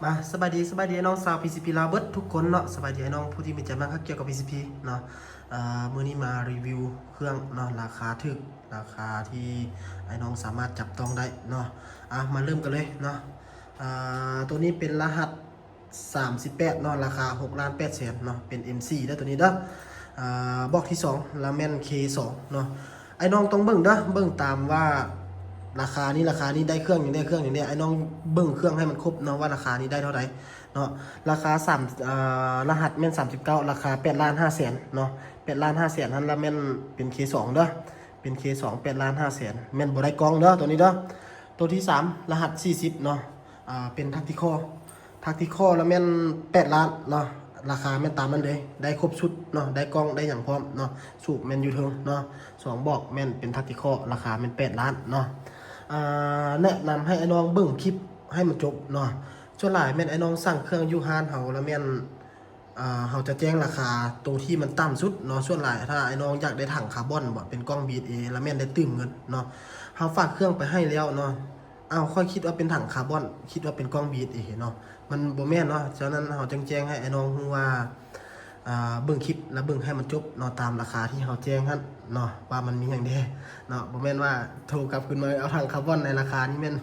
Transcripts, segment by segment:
ມາ ສະບາຍດີ ສະບາຍດີອ້າຍນ້ອງຊາວ PCP ລາວເບິດທຸກຄົນເນາະ. ສະບາຍດີອ້າຍນ້ອງຜູ້ທີ່ມີໃຈມັກຮັກກ່ຽວກັບ PCP ເນາະ. ເອີ ມື້ນີ້ມາຣີວິວເຄື່ອງເນາະ ລາຄາຖືກ ລາຄາທີ່ອ້າຍນ້ອງສາມາດຈັບຕ້ອງໄດ້ເນາະ. ອ່າ ມາເລີ່ມກັນເລີຍເນາະ. ອ່າ ໂຕນີ້ເປັນລະຫັດ ສາມສິບແປດເນາະ ລາຄາຫົກລ້ານແປດແສນເນາະ ເປັນ M C ເດີ ໂຕນີ້ເດີ. ອ່າ ບອກທີສອງ ລະແມ່ນ K ສອງເນາະ. ອ້າຍນ້ອງຕ້ອງເບິ່ງເດີ ເບິ່ງຕາມວ່າລາຄານີ້ ລາຄານີ້ໄດ້ເຄື່ອງຫຍັງແດ່ ເຄື່ອງຫຍັງແດ່. ອ້າຍນ້ອງເບິ່ງເຄື່ອງໃຫ້ມັນຄົບເນາະ ວ່າລາຄານີ້ໄດ້ເທົ່າໃດເນາະ. ລາຄາສາມ ອ່າ ລະຫັດແມ່ນສາມສິບເກົ້າ ລາຄາແປດລ້ານຫ້າແສນເນາະ ແປດລ້ານຫ້າແສນຫັ້ນລະແມ່ນເປັນ K ສອງເດີ ເປັນ K ສອງ ແປດລ້ານຫ້າແສນ ແມ່ນບໍ່ໄດ້ກ່ອງເດີ ໂຕນີ້ເດີ. ໂຕທີສາມ ລະຫັດສີ່ສິບເນາະ ອ່າ ເປັນ Tactical Tactical ລະແມ່ນແປດລ້ານເນາະ ລາຄາແມ່ນຕາມນັ້ນເລີຍ ໄດ້ຄົບຊຸດເນາະ ໄດ້ກ້ອງໄດ້ຫຍັງພ້ອມເນາະ ສູບແມ່ນຢູ່ເທິງເນາະ ສອງບອກແມ່ນເປັນ Tactical ລາຄາແມ່ນແປດລ້ານເນາະ. ອ່າ ແນະນຳໃຫ້ອ້າຍນ້ອງເບິ່ງຄລິບໃຫ້ມັນຈົບເນາະ ສ່ວນຫຼາຍແມ່ນອ້າຍນ້ອງສັ່ງເຄື່ອງຢູ່ຮ້ານເຮົາ ລະແມ່ນ ອ່າ ເຮົາຈະແຈ້ງລາຄາໂຕທີ່ມັນຕ່ຳສຸດເນາະ. ສ່ວນຫຼາຍຖ້າອ້າຍນ້ອງຢາກໄດ້ຖັງຄາບອນບໍ ເປັນກ້ອງ B S A ລະແມ່ນໄດ້ຕື່ມເງິນເນາະ. ເຮົາຝາກເຄື່ອງໄປໃຫ້ແລ້ວເນາະ ອ້າວ ຂ້ອຍຄິດວ່າເປັນຖັງຄາບອນ ຄິດວ່າເປັນກ້ອງ B S A ເນາະ ມັນບໍ່ແມ່ນເນາະ. ສະນັ້ນເຮົາຈຶ່ງແຈ້ງໃຫ້ອ້າຍນ້ອງຮູ້ວ່າ ອ່າ ເບິ່ງຄລິບລະເບິ່ງໃຫ້ມັນຈົບເນາະ ຕາມລາຄາທີ່ເຮົາແຈ້ງຫັ້ນເນາະ ວ່າມັນມີຫຍັງແດ່ເນາະ. ບໍ່ແມ່ນວ່າໂທກັບຄືນມາເອົາຖັງຄາບອນໃນລາຄານີ້ແມ່ນ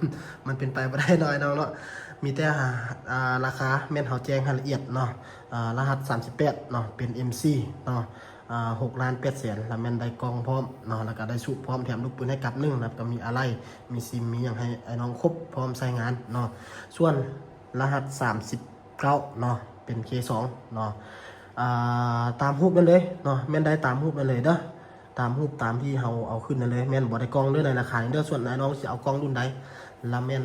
ມັນເປັນໄປບໍ່ໄດ້ເນາະອ້າຍນ້ອງເນາະ. ມີແຕ່ ອ່າ ລາຄາແມ່ນເຮົາແຈ້ງໃຫ້ລະອຽດເນາະ. ອ່າ ລະຫັດສາມສິບແປດເນາະ ເປັນ M C ເນາະ ອ່າ ຫົກລ້ານແປດແສນ ລະແມ່ນໄດ້ກ້ອງພ້ອມເນາະ ລະກະໄດ້ສູບພ້ອມ ແຖມລູກປືນໃຫ້ກັບໜຶ່ງ ລະກະມີອາໄຫຼ່ ມີຊິມ ມີຫຍັງໃຫ້ອ້າຍນ້ອງຄົບພ້ອມໃຊ້ງານເນາະ. ສ່ວນລະຫັດສາມສິບເກົ້າເນາະ ເປັນ K ສອງເນາະ. ອ່າ ຕາມຮູບນັ້ນເລີຍເນາະ ແມ່ນໄດ້ຕາມຮູບນັ້ນເລີຍເດີ ຕາມຮູບຕາມທີ່ເຮົາເອົາຂຶ້ນນັ້ນເລີຍ ແມ່ນບໍ່ໄດ້ກ້ອງເດີໃນລາຄານີ້ເດີ. ສ່ວນອ້າຍນ້ອງຊິເອົາກ້ອງລຸ້ນໃດ ລະແມ່ນ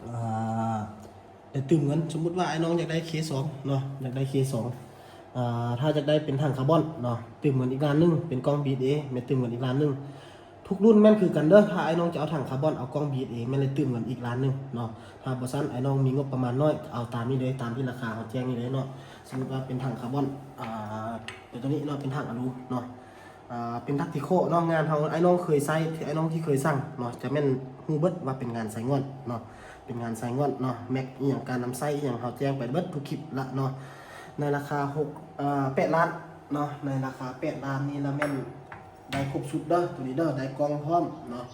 ອ່າ ໄດ້ຕື່ມເງິນ. ສົມມຸດວ່າອ້າຍນ້ອງຢາກໄດ້ K ສອງເນາະ ຢາກໄດ້ K ສອງ ອ່າ ຖ້າຢາກໄດ້ເປັນຖັງຄາບອນເນາະ ຕື່ມເງິນອີກລ້ານໜຶ່ງ ເປັນກ້ອງ B S A ແມ່ນຕື່ມເງິນອີກລ້ານໜຶ່ງ. ທຸກລຸ້ນແມ່ນຄືກັນເດີ ຖ້າອ້າຍນ້ອງຈະເອົາຖັງຄາບອນ ເອົາກ້ອງ B S A ແມ່ນໄດ້ຕື່ມເງິນອີກລ້ານໜຶ່ງເນາະ. ຖ້າບໍ່ຊັ້ນອ້າຍນ້ອງມີງົບປະມານໜ້ອຍ ເອົາຕາມນີ້ເລີຍ ຕາມທີ່ລາຄາເຮົາແຈ້ງນີ້ເລີຍເນາະ. ສົມມຸດວ່າເປັນຖັງຄາບອນ ອ່າ ເປັນໂຕນີ້ເນາະ ເປັນຖັງອາລູເນາະ ອ່າ ເປັນ Tactical ເນາະ ງານເຮົາ ອ້າຍນ້ອງເຄີຍໃຊ້ ອ້າຍນ້ອງທີ່ເຄີຍສັ່ງເນາະ ຈະແມ່ນຮູ້ເບິດວ່າເປັນງານໃສ່ງ່ອນເນາະ ເປັນງານໃສ່ງ່ອນເນາະ ແມັກອີ່ຫຍັງ ການນຳໃຊ້ອີ່ຫຍັງ ເຮົາແຈ້ງໄປເບິດທຸກຄລິບລະເນາະ. ໃນລາຄາຫົກ ເອີ ແປດລ້ານເນາະ ໃນລາຄາແປດລ້ານນີ້ລະແມ່ນໄດ້ຄົບຊຸດເດີ ໂຕນີ້ເດີ ໄດ້ກ້ອງພ້ອມເນາະ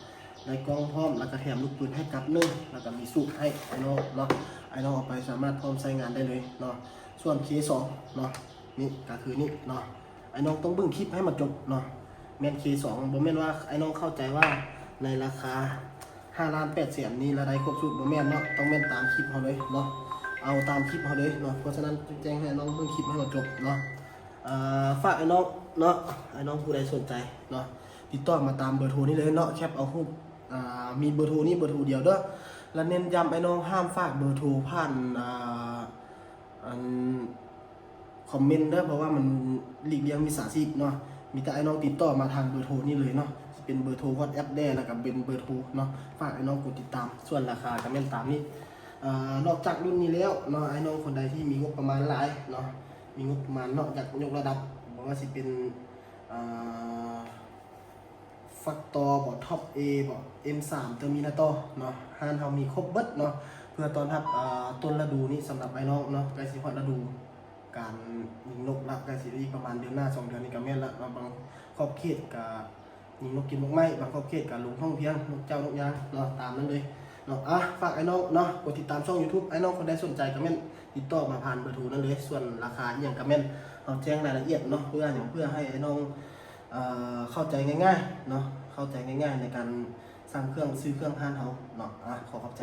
ໄດ້ກ້ອງພ້ອມ ລະກະແຖມລູກປືນໃຫ້ກັບໜຶ່ງ ລະກະມີສູບໃຫ້ອ້າຍນ້ອງເນາະ ອ້າຍນ້ອງເອົາໄປສາມາດພ້ອມໃຊ້ງານໄດ້ເລີຍເນາະ. ສ່ວນ K ສອງເນາະ ນີ້ກະຄືນີ້ເນາະ ອ້າຍນ້ອງຕ້ອງເບິ່ງຄລິບໃຫ້ມັນຈົບເນາະ ແມ່ນ K ສອງ ບໍ່ແມ່ນວ່າອ້າຍນ້ອງເຂົ້າໃຈວ່າໃນລາຄາຫ້າລ້ານແປດແສນນີ້ລະໄດ້ຄົບຊຸດ ບໍ່ແມ່ນເນາະ ຕ້ອງແມ່ນຕາມຄລິບເຮົາເລີຍເນາະ ເອົາຕາມຄລິບເຮົາເລີຍເນາະ. ເພາະສະນັ້ນຈຶ່ງແຈ້ງໃຫ້ອ້າຍນ້ອງເບິ່ງຄລິບໃຫ້ມັນຈົບເນາະ. ອ່າ ຝາກອ້າຍນ້ອງເນາະ ອ້າຍນ້ອງຜູ້ໃດສົນໃຈເນາະ ຕິດຕໍ່ມາຕາມເບີໂທນີ້ເລີຍເນາະ ແຄັບເອົາຮູບ ອ່າ ມີເບີໂທນີ້ເບີໂທດຽວເດີ ລະເນັ້ນຢ້ຳອ້າຍນ້ອງຫ້າມຝາກເບີໂທຜ່ານ ອ່າ ອັນ ຄອມເມັນເດີ ເພາະວ່າມັນຫຼີກລ່ຽງມິດສາຊີບເນາະ ມີແຕ່ອ້າຍນ້ອງຕິດຕໍ່ມາທາງເບີໂທນີ້ເລີຍເນາະ ຊິເປັນເບີໂທ WhatsApp ແດ່ ລະກະເປັນເບີໂທເນາະ. ຝາກອ້າຍນ້ອງກົດຕິດຕາມ ສ່ວນລາຄາກະແມ່ນຕາມນີ້. ອ່າ ນອກຈາກລຸ້ນນີ້ແລ້ວເນາະ ອ້າຍນ້ອງຄົນໃດທີ່ມີງົບປະມານຫຼາຍເນາະ ມີງົບປະມານເນາະ ຢາກຍົກລະດັບ ບໍ່ວ່າຊິເປັນ ອ່າ Factor ບໍ Top A ບໍ M ສາມ Terminator ເນາະ ຮ້ານເຮົາມີຄົບເບິດເນາະ ເພື່ອຕ້ອນຮັບ ອ່າ ຕົ້ນລະດູນີ້ສຳລັບອ້າຍນ້ອງເນາະ ໃກ້ຊິຮອດລະດູການຍິງນົກລະ ໃກ້ຊິອີກປະມານເດືອນໜ້າສອງເດືອນນີ້ກະແມ່ນລະເນາະ. ບາງຂອບເຂດກະຍິງນົກກິນໝາກໄມ້ ບາງຂອບເຂດກະລົງທ້ອງພຽງ ນົກເຈົ້ານົກຍາງເນາະ ຕາມນັ້ນເລີຍເນາະ. ອ່າ ຝາກອ້າຍນ້ອງເນາະ ກົດຕິດຕາມຊ່ອງ YouTube ອ້າຍນ້ອງຄົນໃດສົນໃຈກະແມ່ນຕິດຕໍ່ມາຜ່ານເບີໂທນັ້ນເລີຍ. ສ່ວນລາຄາອີ່ຫຍັງກະແມ່ນເຮົາແຈ້ງລາຍລະອຽດເນາະ ເພື່ອຫຍັງ ເພື່ອໃຫ້ອ້າຍນ້ອງ ເອີ ເຂົ້າໃຈງ່າຍໆເນາະ ເຂົ້າໃຈງ່າຍໆໃນການສັ່ງເຄື່ອງ ຊື້ເຄື່ອງຮ້ານເຮົາເນາະ. ອ່າ ຂໍຂອບໃຈ.